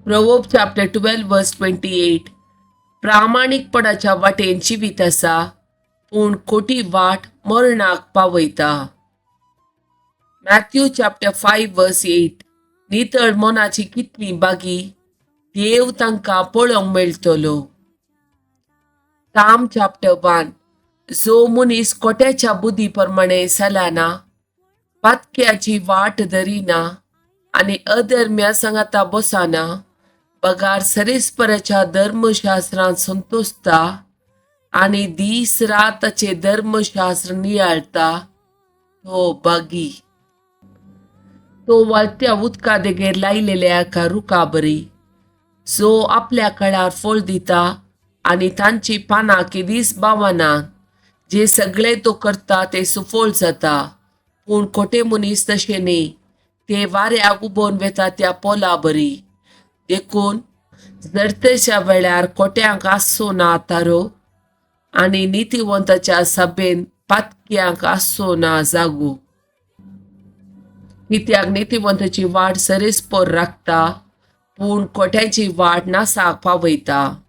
Proverb chapter 12 verse 28. प्रामाणीकपणाच्या वाटेन जिवीत आसा, पूण खोटी वाट मरणाक पावयता. Matthew chapter 5 verse 8. नितळ मनाची कितली बागी, देव तांकां पळोवंक मेळटलो. साम चॅप्टर 1. जो मनीस खोट्याच्या बुद्धी प्रमाणे चलना, पातक्याची वाट धरिना आनी अधर्म्या सांगाता बसना, बगार सरेस्पराच्या धर्मशास्त्रांत संतोषता आनी दीस रात ताचे धर्मशास्त्र नियाळता, तो बागी. तो व्हाळत्या उदका देगेर लायलेल्या एका रुखा बरी, जो आपल्या काळार फळ दिता आनी तांची पानां केदीच बावना. जे सगळे तो करता ते सुफळ जाता. पूण खोटे मनीस तशें न्ही, ते वाऱ्याक उबोवन वेता त्या पोला बरी. देखून जरतेच्या वेळार खोट्यांक आसचो ना तारो आनी नितीवंताच्या सभेन पातक्यांक आसचो ना जागो. कित्याक नितीवंताची वाट सरेस्पोर राखता, पूण खोट्याची वाट नासाक पावयता.